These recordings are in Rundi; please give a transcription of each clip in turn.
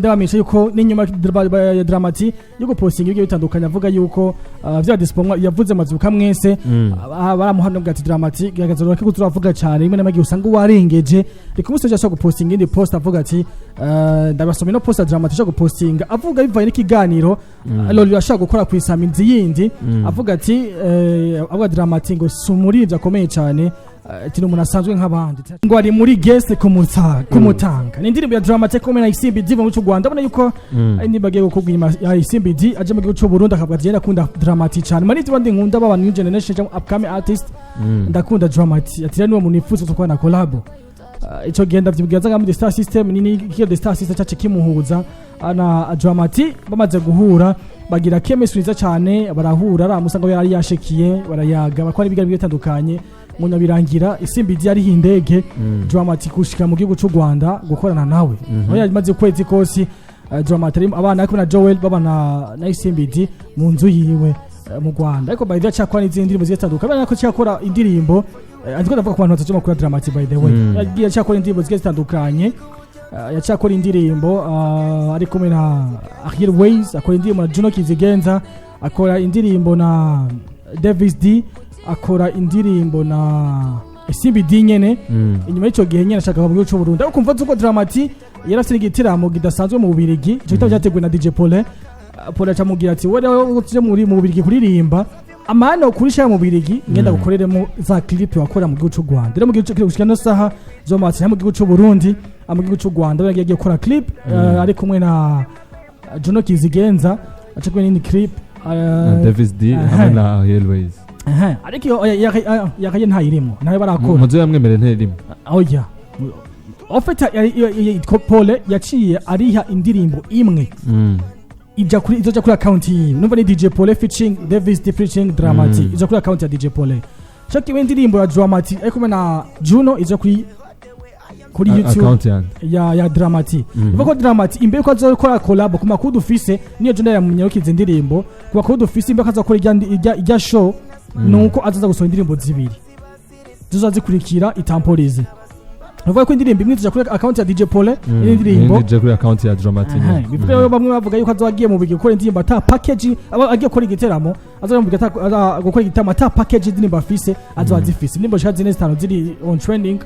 Ndabamenyesha yuko n'inyuma ya Drama T yo gupostinga ibigiye bitandukanye, avuga yuko vya dispo yavuze amazuka mwese baramuhamya ati: "Drama T, gerageza ureke ko turavuga cyane rimwe na rimwe usanga warengeje." Reka umunsi ashaka gupostinga indi post, avuga ati ndabasoma ino post ya Drama T ashaka gupostinga, avuga bivanye n'ikiganiro Loli ashaka gukora ku isaminzi yindi, avuga ati avuga Drama T ngo si umuririmbyi akomeye cyane, ati ni umuntu asanzwe nk'abandi, ngo ari muri guest kumutanga. Ni indirimbo ya Drama T kumwe na Isimbi D mu Rwanda. Abona yuko ari indirimbo agiye gukorwa inyuma ya Isimbi D aje mu gihugu cy'u Burundi, akavuga ati: "Ndakunda Drama T cyane, mani ndi nkunda baba new generation cyangwa upcoming artist, ndakunda Drama T." Ati rero niwe muntu nifuza gukorana na collab. Ico gihe ndavyibwira zaga muri Star System, ni kiyo The Star System cyace kimuhuza na Drama T. Bamaze guhura bagira chemistry nziza cyane, barahura, aramusanga yari yashikiye, barayaga, bakora ibiganiro bitandukanye. Mu birangira Isimbi D yariho indege Drama T gushika mu gihugu cy'u Rwanda gukorana nawe. Aho yamaze ukwezi kose, Drama T abana ariko na Joel babana na Isimbi D mu nzu yiwe mu Rwanda. Ariko by the way cyakora n'izindi ndirimbo zigiye zitandukanye, ko cyakora indirimbo, ariko ndavuga ku bantu bataje kuri Drama T, by the way, yagiye cyakora indirimbo zigiye zitandukanye. Yacyakora indirimbo ari kumwe na Ariel Ways, akora indirimbo na Juno Kizigenza, akora indirimbo na Davis D, akora indirimbo na Isimbi D nyene. Inyuma y'icyo gihe nyene ashaka mu gihugu cy'u Burundi, ariko kumva zuko Drama T yari afite igitaramo kidasanzwe mu Bubirigi. Icyo gitaramo cyateguwe na DJ Paulin. Paulin acamubwira ati: "Wowe rero uje muri mu Bubirigi kuririmba amahano kurisha mu Bubirigi, ngenda gukoreremo za clip wakora mu gihugu cy'u Rwanda." Rero mu gihugu cy'u gushika no saha Drama T mu gihugu cy'u Burundi, mu gihugu cy'u Rwanda yagiye gukora clip ari kumwe na Juno Kizigenza, aca kumwe n'indi clip na Davis D hamwe na Ariel Ways. Ariko iyo yakaye ntayirimo, ntayo barakora. Muzo yamwemereye nterimo. Oya, en fait Paul yaciye ariha indirimbo imwe ija kuri, izoja kuri account yiwe. Numva ni DJ Paul featuring Davis D featuring Drama T, ija kuri account ya DJ Paul. Shaka iwe indirimbo ya Drama T ariko kumwe na Juno ija kuri YouTube account yanjye ya Drama T. Ivuga ko Drama T imbere ko azokora collab, ku makuru dufise, niyo Juno yamunyarukiza indirimbo, ku makuru dufise, imbere ko azokora ijya show, nuko azaza gusohora indirimbo zibiri zizoza zikurikira Itampolize. Uvuga ko indirimbo imwe ija kuri account ya DJ Paul, indi ndirimbo iyindi ije kuri account ya Drama T. Aha, bivuga rero bamwe bavuga yuko azoba agiye mu bigi gukora indirimbo ata package, aba agiye gukora igiteramo, azoba mu bigi gukora igiteramo ata package indirimbo afise, azoba azifise indirimbo zishika zine, zitanu ziri on trending.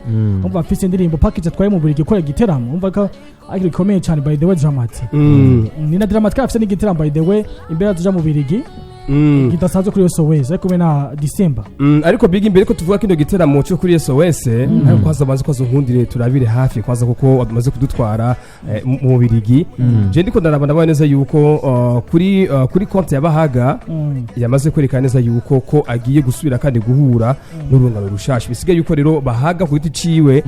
Umva, afise indirimbo package atwaye mu bigi gukora igiteramo, umva ko ari gikomeye cyane. By the way, Drama T, ni na Drama T afise n'igiteramo, by the way, imbere azoja mu Birigi kidasanzwe kuri SOS ariko kumwe na December. Ariko big imbere ko tuvuga kino giteramo cyo kuri SOS, ariko kwanza maze kwazo nkundire turabire hafi kwanza, kuko bamaze kudutwara mu Bubirigi. Je ndiko ndaraba, ndabona neza yuko kuri konti ya Bahaga yamaze kwerekana neza yuko ko agiye gusubira kandi guhura n'urungano rushasha. Bisigaye yuko rero Bahaga ku giti ciwe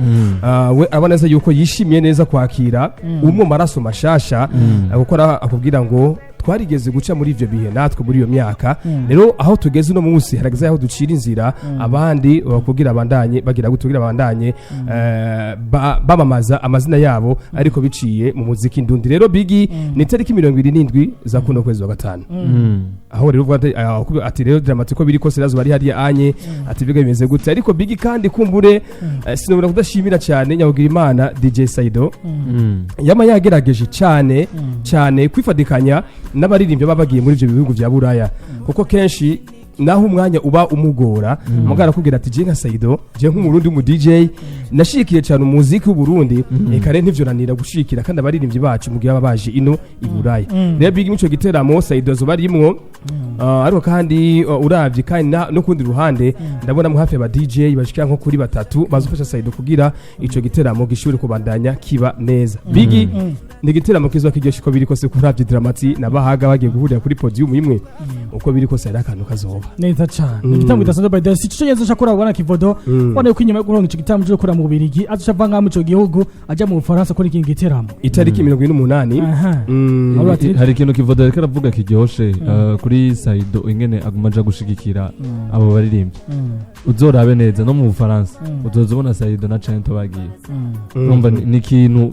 we abona neza yuko yishimiye neza kwakira umwe mu maraso mashasha, gukora akubwira ngo twarigeze guca muri ivyo bihe natwe muri iyo myaka. Rero aho tugeze uno munsi harageze aho ducira inzira abandi kugira abandanye bagira gute, kugira abandanye bamamaza amazina yabo, ariko biciye mu muziki ndundi. Rero bigi ni itariki 27 za kuno kwezi wa gatanu, aho rero uvuga ati, ati rero Drama T ko biri kose razo bari hariya anye, ati biga bimeze gute. Ariko bigi kandi kumbure sinobora kudashimira cyane nyabugira Imana DJ Saido, yama yagerageje cyane cyane kwifadikanya n'abaririmbyi baba bagiye muri ibyo bihugu bya Buraya, kuko kenshi naho umwanya uba umugora, mugara arakubwira ati: "Je nka Saido, je nk'umurundi w'umu DJ, nashikiye cyane umuziki w'Uburundi, eka rero ntivyoranira gushikira kandi abaririmbyi bacu mu gihe baba baje ino i Buraya." Rero bigi mico giteramo Saido azoba arimwo. Ariko kandi uravye kandi no kundi ruhande ndabona mu hafi aba DJ bashikira nko kuri batatu bazofasha Saido kugira ico giteramo gishobore kubandanya kiba neza. Bigi ni igiteramo kizoba kiryoshe uko biri kose, kuravye Drama T na Bahaga bagiye guhurira kuri podium imwe, uko biri kose hari akantu kazoba. Neza cyane. Igitaramo kidasanzwe, by the way, si cyo neza cyakora bwana Kivodo. Ubona ko inyuma yo kuronka ico gitaramo cyo gukora mu Bubiligi, azoca ava ngaha mu ico gihugu aja mu Bufaransa kuri iki giteramo. Itariki 28. Aho ati- Hari ikintu Kivodo ariko aravuga kiryoshe kuri Saido, ingene aguma aja gushigikira abo baririmbyi. Uzorabe neza no mu Bufaransa, uzoza ubona Saido na Cento bagiye. Urumva ni ikintu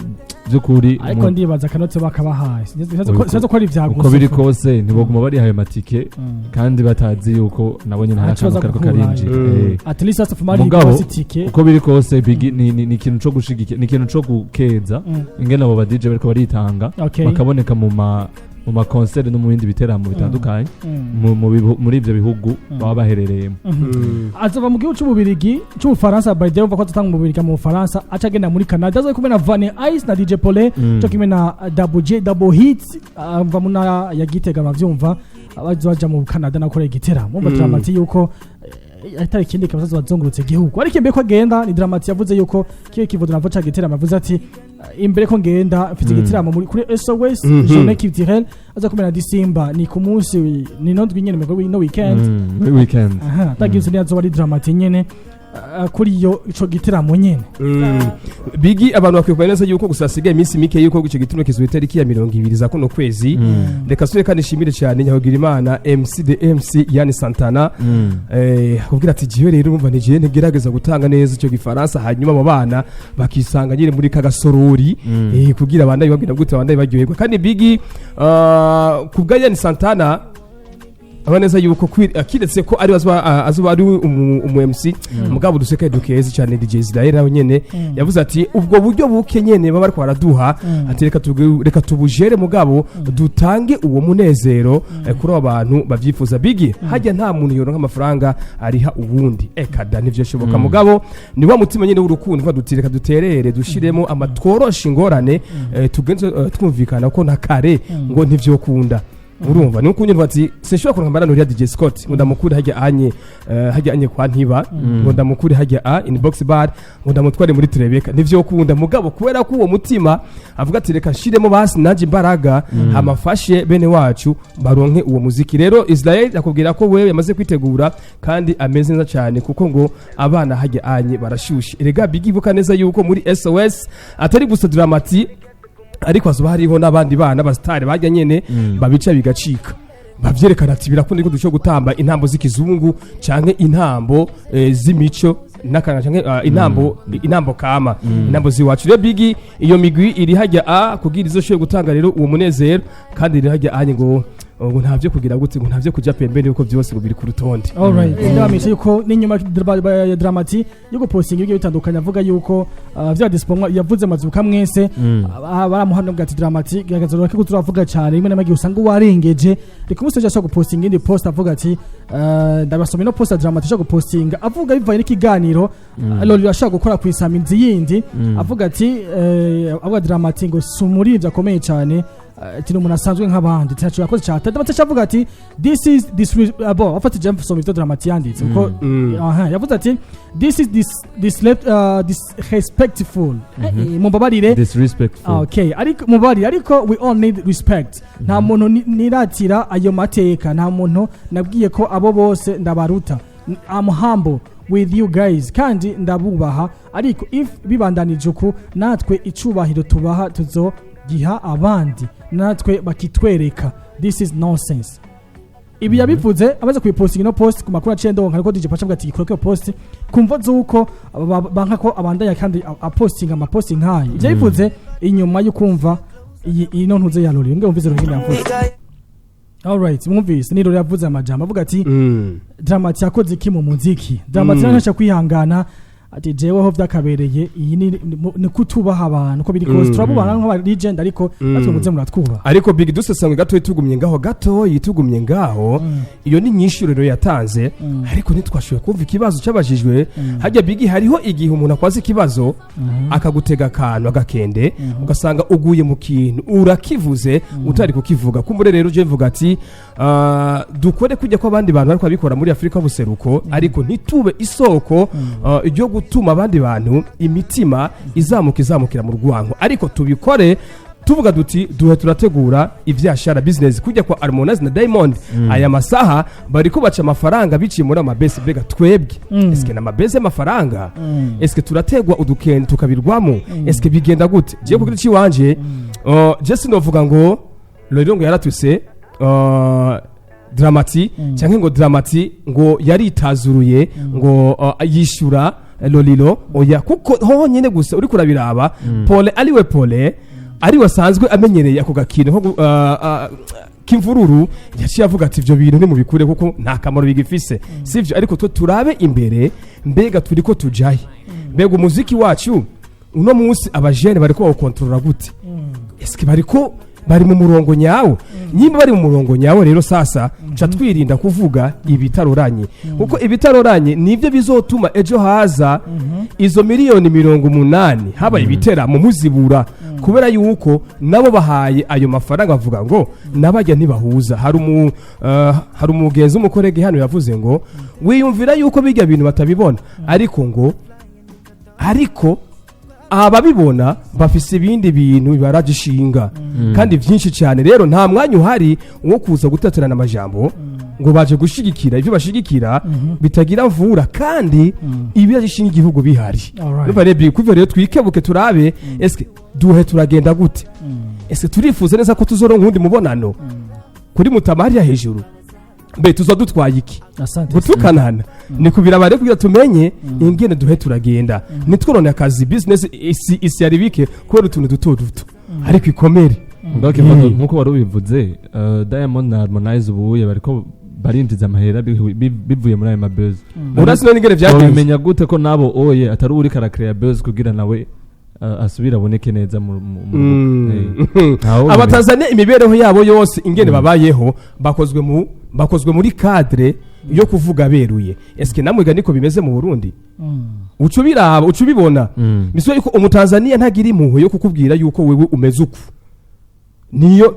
by'ukuri. Ariko ndibaza akanotse bakabahaye. Sinzi ko ari ivya Uko gusa. biri kose ntiboguma bariha ayo matike kandi batazi yuko nabo nyine hari Ntaco akantu baza kariko gukurayo. karinjira. At least asafumari Mugabo, itike. Uko biri kose, Bigi ni ikintu co gushigikira, ni ikintu co gukeza ingene abo ba DJ bariko baritanga, bakaboneka mu ma concert no mu bindi biteramo bitandukanye muri ivyo bihugu baba baherereyemo. Azova mu gihugu c'Ububirigi, c'Ubufaransa, by the way, ko azotanga mu Bubirigi, mu Bufaransa, aca agenda muri Canada. Azoba kumwe na Vane Ice na DJ Pole, co kimwe na Double J, Double Hit, ava mu ntara ya Gitega. Bavyumva bazoja mu Canada nakora igiteramo. Umva Dramati yuko atari ikindi kibazo, bazongurutse igihugu. Ariko imbere ko agenda, ni Dramati yavuze yuko kiyo kivudo navo ca giteramo, yavuze ati imbere ko ngenda mfite igiteramo muri kuri SOS Journée Culturelle, aza kumwe na Disimba, ni ku munsi ni no ndwi nyene no weekend. Muri weekend. Aha tagize ni azoba ari Dramati nyene kuri iyo ico giteramo nyene. Bigi, abantu bakwiye kumenya neza yuko gusa hasigaye iminsi mike yuko icyo gituro kizuba itariki ya 20 za kuno kwezi. Reka sure kandi nshimire cyane Nyahugira Imana MC the MC Yani Santana, akubwira ati jiwe rero urumva ni jiwe ntigerageza gutanga neza icyo gifaransa, hanyuma abo bana bakisanga nyine muri kagasorori, kugira abandi babwira gute abandi baryoherwa. Kandi Bigi, ku bwa Yani Santana aba neza yuko kiretse ko ari azoba ari umu MC, mugabo duseka dukeze cyane DJ Israel nawe nyene yavuze ati ubwo buryo buke nyene baba bariko baraduha, ati reka tubujere, mugabo dutange uwo munezero kuri abo bantu bavyifuza. Bigi, hajya nta muntu yoronka amafaranga ariha uwundi, eka da ntivyo shoboka. Mugabo ni wa mutima nyene w'urukundo uvuga duti reka duterere, dushiremo amatworoshe ingorane, tugenze, twumvikana ko na kare ngo ntivyokunda. Urumva ni uko nyine ati sinshobora kuronka amara nuriya DJ Scott ngo ndamukure hajya anye, hajya anye kwa ntiba, ngo ndamukure hajya a inbox bar, ngo ndamutware muri Trebeka, ntivyokunda. Mugabo kubera ko uwo mutima avuga ati reka nshiremo basi nanje imbaraga, hamafashe bene wacu baronke uwo muziki. Rero Israel akubwira ko wewe yamaze kwitegura kandi ameze neza cyane, kuko ngo abana hajya anye barashushe. Erega Bigi, ibuka neza yuko muri SOS atari gusa Dramati, ariko hazoba hariho n'abandi bana basitari bajya nyene babica bigacika, bavyerekana ati birakunda ko dushobora gutamba intambo z'ikizungu canke intambo z'imico n'akana canke intambo kama, intambo z'iwacu. Rero Bigi, iyo migwi iri hajya a kugira izoshobore gutanga rero uwo munezero, kandi iri hajya anye ngo ntavyo kugira gute, ngo ntavyo kuja pembeni, yuko vyose ngo biri ku rutonde. Alright, ndabamisha yuko n'inyuma ya Dramati yo gupostinga ibyo bitandukanye, avuga yuko vya dispomwa yavuze amazuka mwese, baramuhamya ati Dramati gerageza ureke ko turavuga cyane, rimwe na rimwe usanga warengeje. Reka umunsi ashobora gupostinga indi post avuga ati ndabasoma ino post ya Dramati ashobora gupostinga avuga bivanye n'ikiganiro Loli ashobora gukora ku isaminzi yindi, avuga ati avuga Dramati ngo si umuririmbyi akomeye cyane, ati ni umuntu asanzwe nk'abandi, ntacyo yakoze cyane. Dramati avuga ati this is this bo afata James soma ivyo Dramati yanditse kuko aha yavuze ati this is this disrespectful. Mumbabarire. Disrespectful. Okay, ariko mubari, ariko we all need respect. Nta muntu niratira ayo mateka, nta muntu nabwiye ko abo bose ndabaruta. I'm humble with you guys kandi ndabubaha, ariko if bibandanije uku, natwe icubahiro tubaha tuzogiha abandi natwe bakitwereka. This is nonsense. Ibi yabivuze amaze kuyipostinga ino post ku makuru aciye ndonka, ariko DJ Pacha avuga ati ikoreke post kumva zuko banka ko abandanya kandi apostinga amaposti nk'ayo. Ibyo yabivuze inyuma yo kumva iyi ino ntuze ya Lori. Nge wumvise Lori yavuze. Alright, mwumvise ni Lori yavuze amajambo avuga ati Dramati yakoze iki mu muziki? Dramati ntasha kwihangana, ati jeweho vyakabereye iyi ni kutubaha abantu ko biri kose. Turabubana nk'aba legend, ariko natwe muze muratwubaha. Ariko Big, dusesangwe gato, tugumye ngaho gato, tugumye ngaho. Iyo ni nyinshi rero yatanze, ariko ntitwashoboye kumva ikibazo cyabajijwe hajya. Bigi, hariho igihe umuntu akwaza ikibazo akagutega akantu agakende, ugasanga uguye mu kintu urakivuze utari kukivuga. Kumbure rero uje mvuga ati dukore kujya ko abandi bantu bariko babikora muri Afurika y'ubuseruko, ariko ntitube isoko ryo gutuma abandi bantu imitima izamuka izamukira mu rwango, ariko tubikore tuvuga duti duhe turategura ivyashara, business, kujya kwa Harmonize na Diamond. Aya masaha bariko baca amafaranga biciye muri amabesi. Mbega twebwe eske na mabesi y'amafaranga? Eske turategwa udukende tukabirwamo? Eske bigenda gute? Jewe kugira ciwanje, je sinovuga ngo Lolilo ngo yaratuse Dramati, canke ngo Dramati ngo yaritazuruye ngo yishura Lolilo. Oya, kuko honyine gusa uriko urabiraba, Pole ariwe Pole ariwe asanzwe amenyereye ako gakino ko k'imvururu, yaciye avuga ati ivyo bintu ntimubikure kuko nta kamaro bigifise, sivyo? Ariko twe turabe imbere, mbega turiko tujahe? Mbega umuziki wacu uno munsi abajene bariko bawukontorora gute? Eske bariko bari mu murongo nyawo? Nyimba bari mu murongo nyawo rero, sasa ca twirinda kuvuga ibitaroranye, kuko ibitaroranye nibyo bizotuma ejo haza izo miliyoni 80 habaye ibiteramo muzibura, kubera yuko nabo bahaye ayo mafaranga bavuga ngo nabajya ntibahuza. Hari umugenzi w'umukorege hano yavuze ngo wiyumvira yuko bijya bintu batabibona, ariko ngo ariko ababibona bafise ibindi bintu bibaraje ishinga kandi byinshi cyane. Rero nta mwanya uhari wo kuza gutatirana amajambo ngo baje gushigikira ibyo bashigikira bitagira mvura kandi ibiraje ishinga igihugu bihari. Urumva rero, kuva rero twikebuke, turabe eske duhe turagenda gute? Ese turifuza neza ko tuzoronka uwundi mubonano kuri Mutama hariya hejuru? Mbe tuzo dutwaye iki? Asante. Gutukanana ni kubiraba rero kugira tumenye ingene duhe turagenda, nitworone akazi business isi isi yaribike kubera utuntu duto duto ariko ikomere. Mugabo Kivodo, nkuko wari ubivuze, Diamond na Harmonize ubuye bariko barinjiza amahera bivuye muri ayo mabuzz. Urazi none ingene vyagenze? Wabimenya gute ko nabo oye atari uriko arakreya buzz kugira nawe asubire aboneke neza mu? Ntawe ubimenya. Abatanzania imibereho yabo yose ingene babayeho bakozwe muri cadre yo kuvuga beruye. Eske namwe niko bimeze mu Burundi? Uca ubiraba, uca ubibona. Miswo yuko umutanzania ntagira impuhwe yo kukubwira yuko wewe umeze uku,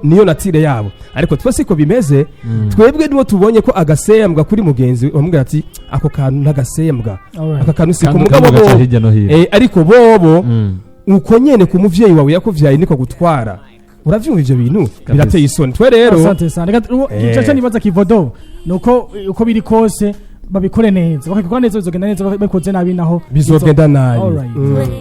niyo nature yabo, ariko twe siko bimeze. Twebwe niwo tubonye ko agasembwa kuri mugenzi we, bamubwira ati ako kantu ntagasembwa, aka kantu siko. Kandi mugabo kandi gaca bo hirya no hino. Ariko bobo uko nyene ku muvyeyi wawe yakuvyaye niko gutwara. Uravyumva, ivyo bintu birateye isoni. Twe rero Asante sana. Reka ico nibaza, Kivodo, nuko uko biri kose babikore neza, bakabikora neza bizogenda neza, babikoze nabi naho bizogenda nabi. Alright.